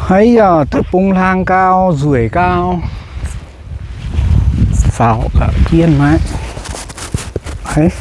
Haiz yaac deic-bung hlang gau, nzueic gau. Faaux gauh jien maiv. Haiz.